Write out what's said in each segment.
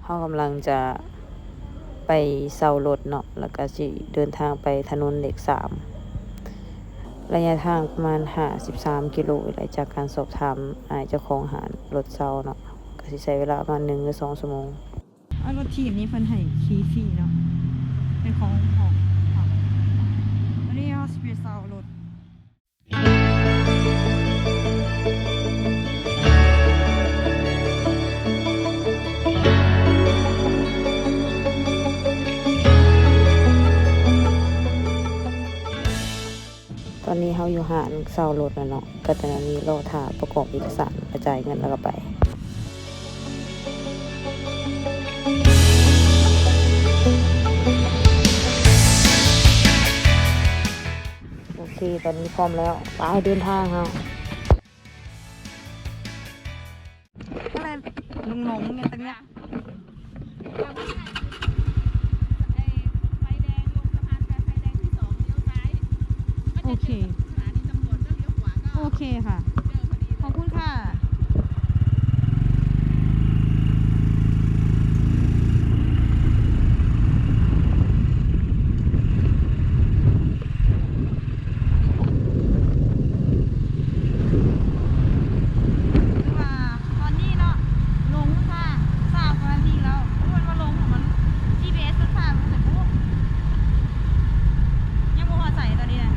ເຮົາກຳລັງຈະໄປເຊົ່າລົດເນາະ ແລ້ວກະຊິເດີນທາງໄປຖະໜົນເລກສາມ ໄລຍະທາງປະມານຫ້າສິບສາມກິໂລ ແລະ ຈາກການສອບຖາມອ້າຍເຈົ້າຂອງຮ້ານລົດເຊົ່າເນາະ ກະຊິໃຊ້ເວລາປະມານໜຶ່ງຫຼືສອງຊົ່ວໂມງ. ເອົາລົດຖີບນີ້ເພິ່ນໃຫ້ຂີ່ຟຣີເນາະ ເປັນຂອງຂອງເຂົາ. ຕອນນີ້ເຮົາຊິໄປເຊົ່າລົດ. ຕອນນີ້ເຮົາຢູ່ຮ້ານເຊົ່າລົດແລ້ວເນາະ ກະຕອນນີ້ລໍຖ້າປະກອບເອກະສານ ແລ້ວຈ່າຍເງິນ ແລ້ວກະໄປ. ໂອເຄ ຕອນນີ້ພ້ອມແລ້ວ ໄປເດີນທາງເຮົາ. ກໍເລີຍຫຼົງໆ ເງິນຕະເງືອກ. ໂອເຄ ໂອເຄຄ່ະ ຂອບຄຸນຄ່ະ. ຄືວ່າຕອນນີ້ເນາະ ຫຼົງທາງຊາວກວ່ານາທີແລ້ວ ເພິ່ນວ່າຫຼົງ ມັນ ຈີພີເອັສ ເພິ່ນພາໄປໃສ ບໍ່ຮູ້ ຍັງບໍ່ຮອດໃສຕອນນີ້ນະ.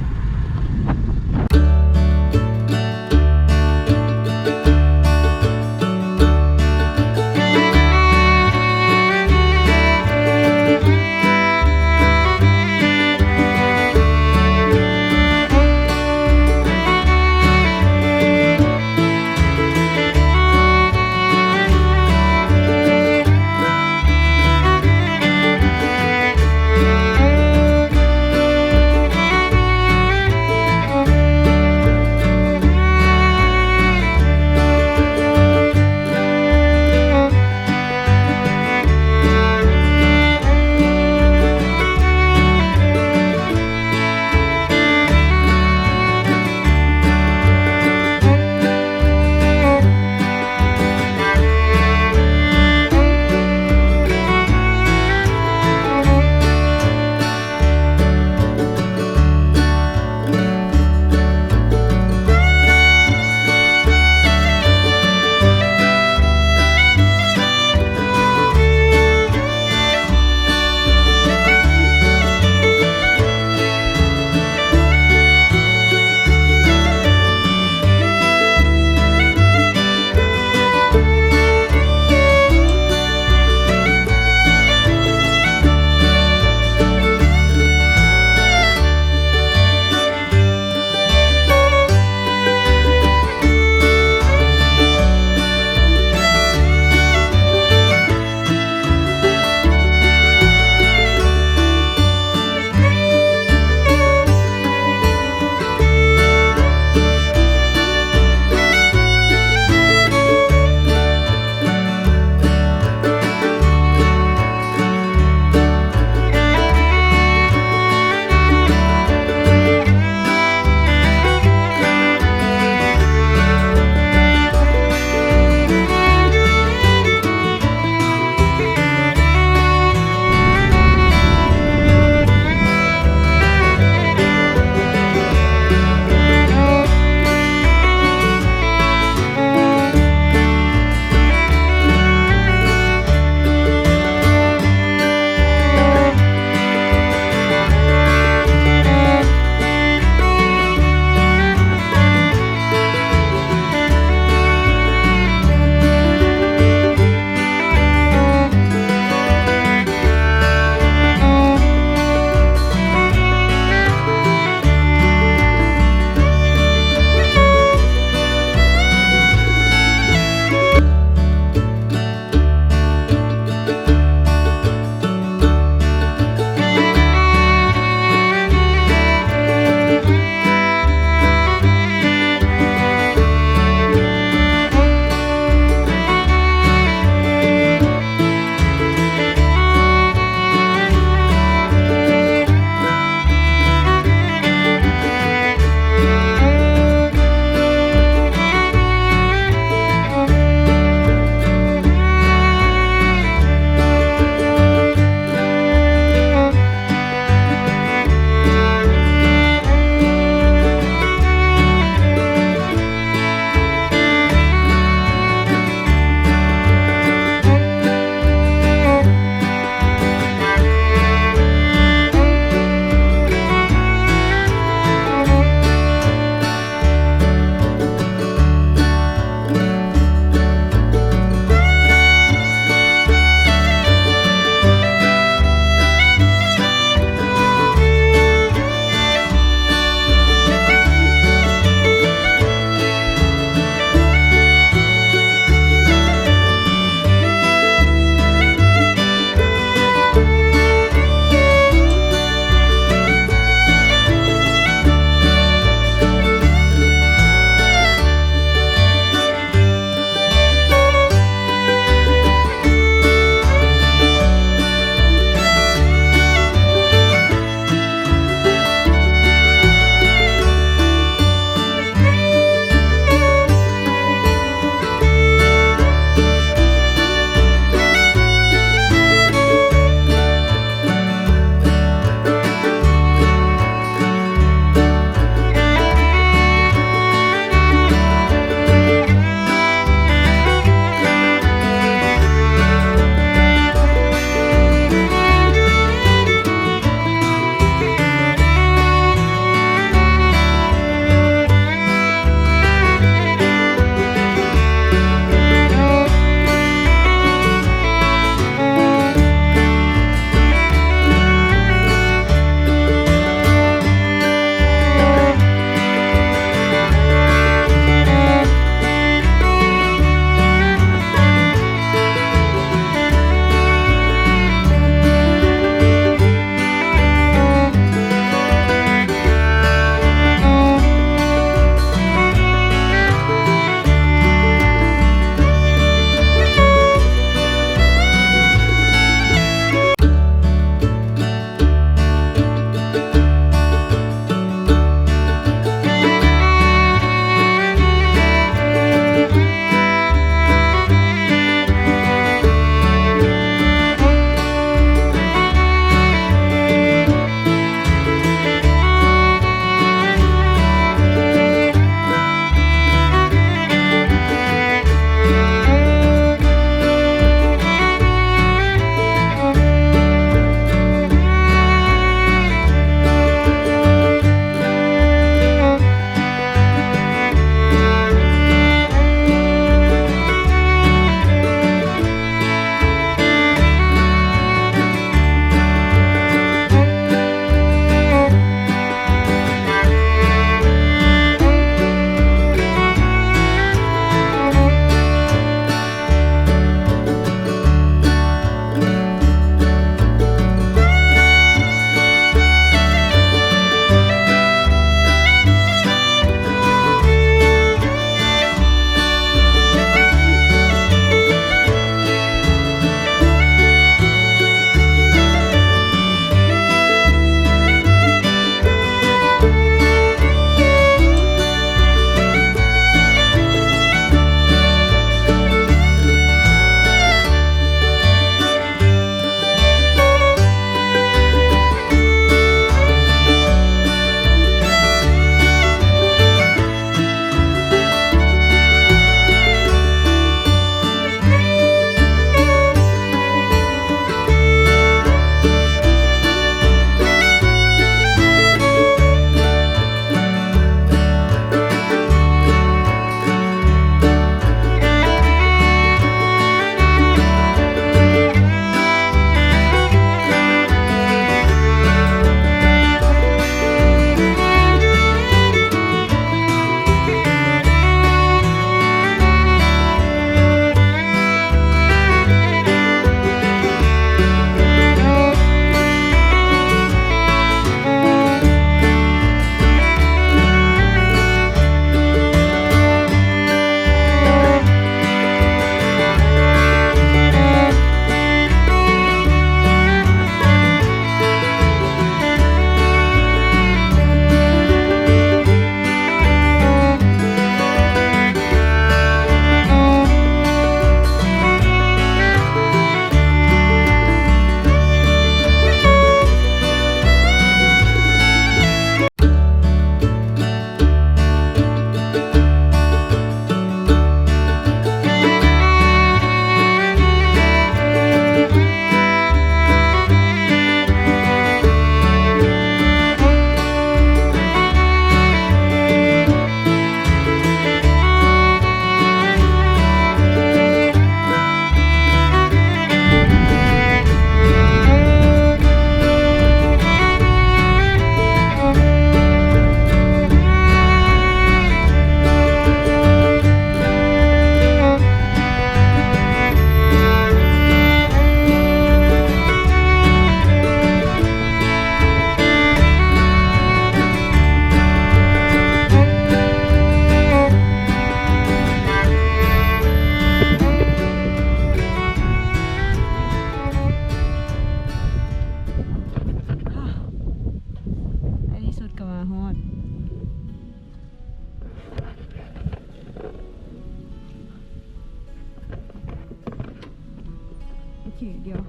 ເຄ ດຽວ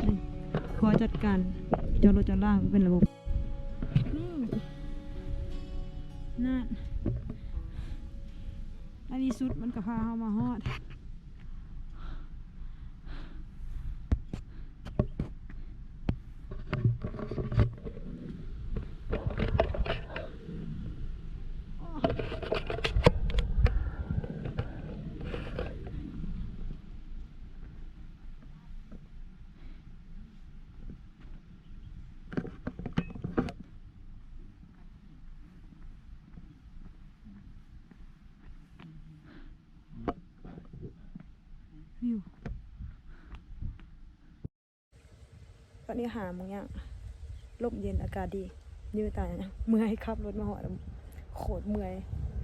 ນີ້ ຂໍຈັດການຈອດລົດຈອດລາເປັນລະບົບ. ນັ້ນ ໃນທີ່ສຸດມັນກໍພາເຮົາມາຮອດ. ວິວ ຕອນນີ້ຫ້າໂມງຢ່າງ ລົມເຢັນ ອາກາດດີ ຢູ່ຕາຍ ເມື່ອຍ ຂັບລົດມາຮອດ ໂຄດເມື່ອຍ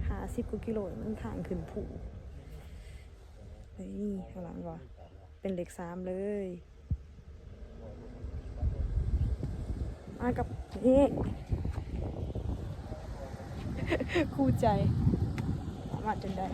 ຫ້າສິບກວ່າກິໂລ ມັນທາງຂຶ້ນພູ. ນີ້ ຂ້າງຫຼັງກໍເປັນເລກສາມເລີຍ. ມາກັບ ເອ ຄູ່ໃຈ ສາມາດຈົນໄດ້.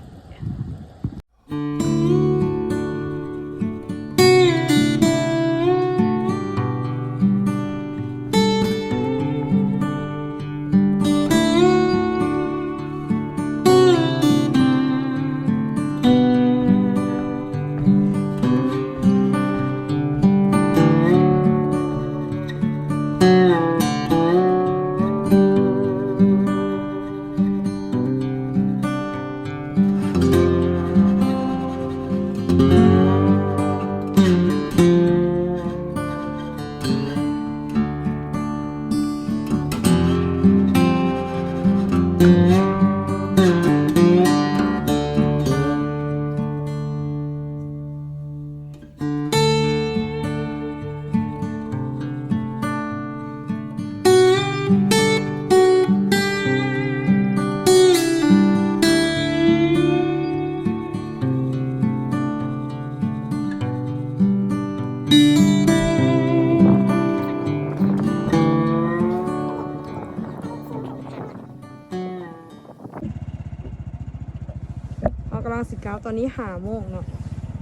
ເຮົາກຳລັງຊິກັບ ຕອນນີ້ຫ້າໂມງເນາະ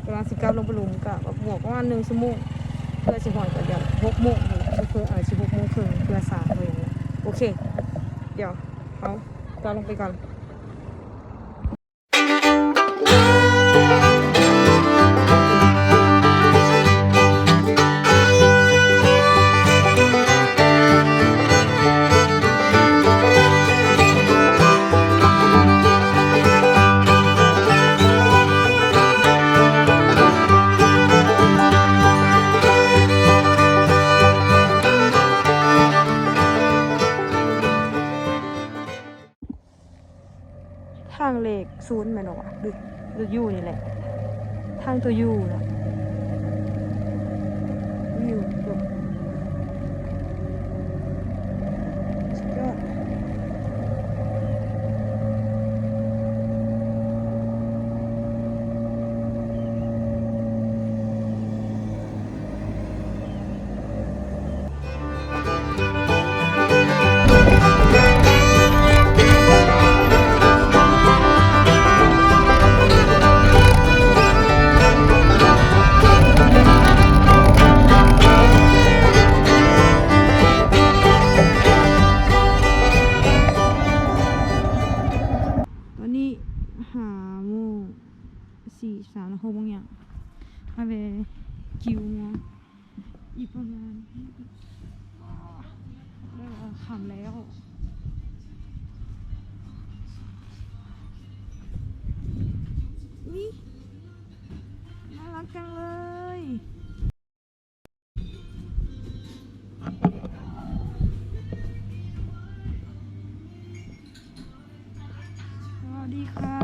ກຳລັງຊິກັບລົງໄປລຸ່ມ ກະບວກປະມານໜຶ່ງຊົ່ວໂມງ ເພື່ອຊິຮອດ ກະດຽວຫົກໂມງ ເພື່ອ ເອີ ຊິຫົກໂມງເຄິ່ງ ເພື່ອສາດ ໂອເຄ ດຽວເຮົາກັບລົງໄປກ່ອນ. ທາງເລກສູນແມ່ນບໍ່ວະ ຫຼື ຫຼື ຢູນີ້ແຫຼະ ທາງຕົວຢູນະ ວິວ ສຸດຍອດ. ຕອນນີ້ຫ້າໂມງ ສີ່ ສາມ ຫົກໂມງຫຍັງ ມາແວ່ກິວງົວ ອີກປະມານ ເລີ່ມຄ່ຳແລ້ວ. ອຸ້ຍ ໜ້າລັກຈັງເລີຍ. สวัสดีค่ะ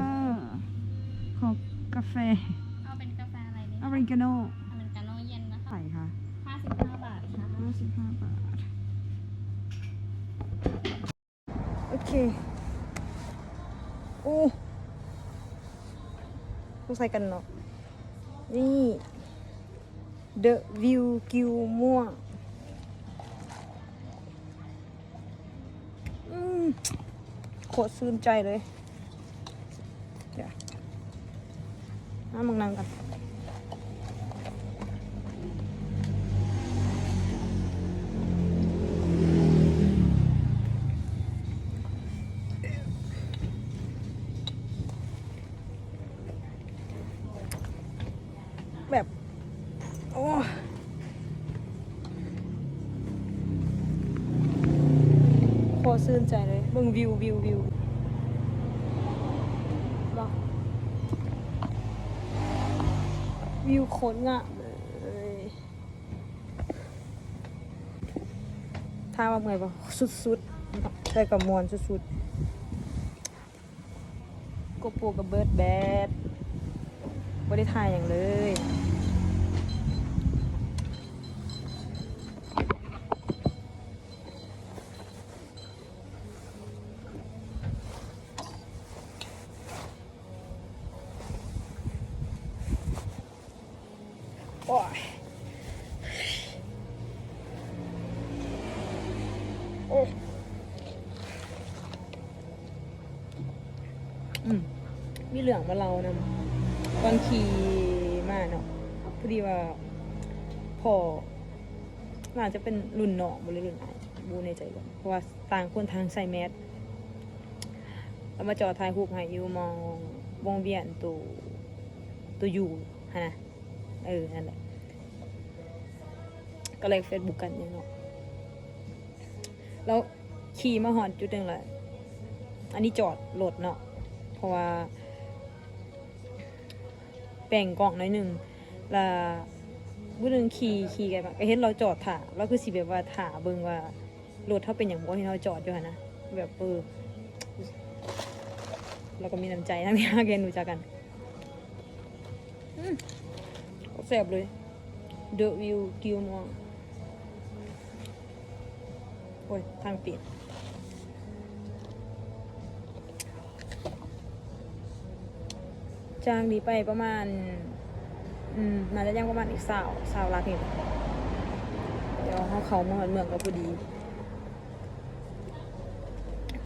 ขอกาแฟ เอาเป็นกาแฟอะไรดีคะ อเมริกาโน่ อเมริกาโน่เย็นนะคะ เท่าไหร่คะ ห้าสิบห้าบาทค่ะ ห้าสิบห้าบาท. ໂອເຄ ໂອ້ ຕ້ອງໃສ່ກັນເນາະ ນີ້ The View ກິວມ່ວງ ອືມ ໂຄດຊື່ນໃຈເລີຍ. ດຽວ ມາເບິ່ງໜັງກັນ. ໂອ້ຍ ໂຄດຊື່ນໃຈເລີຍ ເບິ່ງວິວ ວິວ ວິວ ເນາະ ວິວໂຄດງາມເລີຍ. ຖາມວ່າເມື່ອຍບໍ່? ສຸດໆ ແຕ່ກໍມ່ວນສຸດໆ. ໂກໂປຣກໍເບີດແບດ ບໍ່ໄດ້ຖ່າຍຫຍັງເລີຍ. ໂອ້ຍ ໂອ້ຍ ອືມ ມີເລື່ອງມາເລົ່ານຳ. ຕອນຂີ່ມາເນາະ ພໍດີວ່າພໍ້ ໜ້າຈະເປັນລຸ້ນນ້ອງບໍ່ ຫຼືລຸ້ນອ້າຍ ບໍ່ແນ່ໃຈ ເພາະວ່າຕ່າງຄົນຕ່າງໃສ່ແມສ ແລ້ວມາຈອດຖ່າຍຮູບໃຫ້ຢູ່ໝ່ອງວົງວຽນໂຕ ໂຕຢູຫັ້ນນະ. ເອີ ນັ້ນແຫຼະ ກໍເລີຍເຟສບຸກກັນເນາະ. ແລ້ວຂີ່ມາຮອດຈຸດໜຶ່ງລະ ອັນນີ້ຈອດລົດເນາະ ເພາະວ່າແປ່ງກ້ອງໜ້ອຍໜຶ່ງ ລະຜູ້ໜຶ່ງຂີ່ ຂີ່ໄກມາ ກໍເຫັນລາວຈອດຖ້າ ລາວຄືຊິແບບວ່າຖ້າເບິ່ງວ່າ ລົດເຮົາເປັນຫຍັງບໍ່ ເຫັນເຮົາຈອດຢູ່ຫັ້ນນະ ແບບ ເອີ ລາວກໍມີນ້ຳໃຈ ທັງທີ່ເຮົາເຫັນຮູ້ຈັກກັນ. ອືມ ແຊບເລີຍ The View Gilmore. ໂອ້ຍ ທາງປິດ. ຈາກນີ້ໄປປະມານ ອືມ ໜ້າຈະຍັງປະມານອີກຊາວ ຊາວຫຼັກນີ້ແຫຼະ. ດຽວເຮົາເຂົ້າມາຮອດເມືອງກໍພໍດີ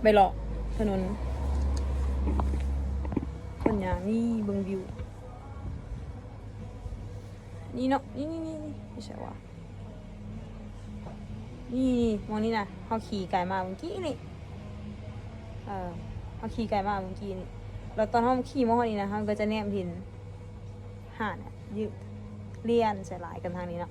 ໄປເລາະຖະໜົນ ຄົນຍ່າງນີ້ ເບິ່ງວິວ ນີ້ເນາະ ນີ້ໆໆ ຢູ່ໃສວະ? ນີ້ໆ ໝ່ອງນີ້ນະ ເຮົາຂີ່ກາຍມາເມື່ອກີ້ນີ້ ເອີ ເຮົາຂີ່ກາຍມາເມື່ອກີ້ນີ້ ແລ້ວຕອນເຮົາຂີ່ມາຮອດນີ້ນະ ເຮົາກໍຈະແນມເຫັນຮ້ານຢູ່ ລຽນໃສ່ຫຼາຍກັນທາງນີ້ເນາະ.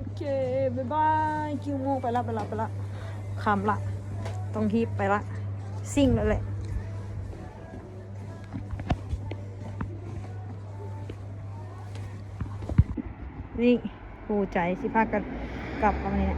ໂອເຄ ບາຍບາຍ Gilmore ໄປລະ ໄປລະ ໄປລະ ຄ່ຳລະ ຕ້ອງຮີບໄປລະ ຊິງແລ້ວແຫຼະ ນີ້ ຄູ່ໃຈ ຊິພາກັນກັບ ປະມານນີ້ແຫຼະ.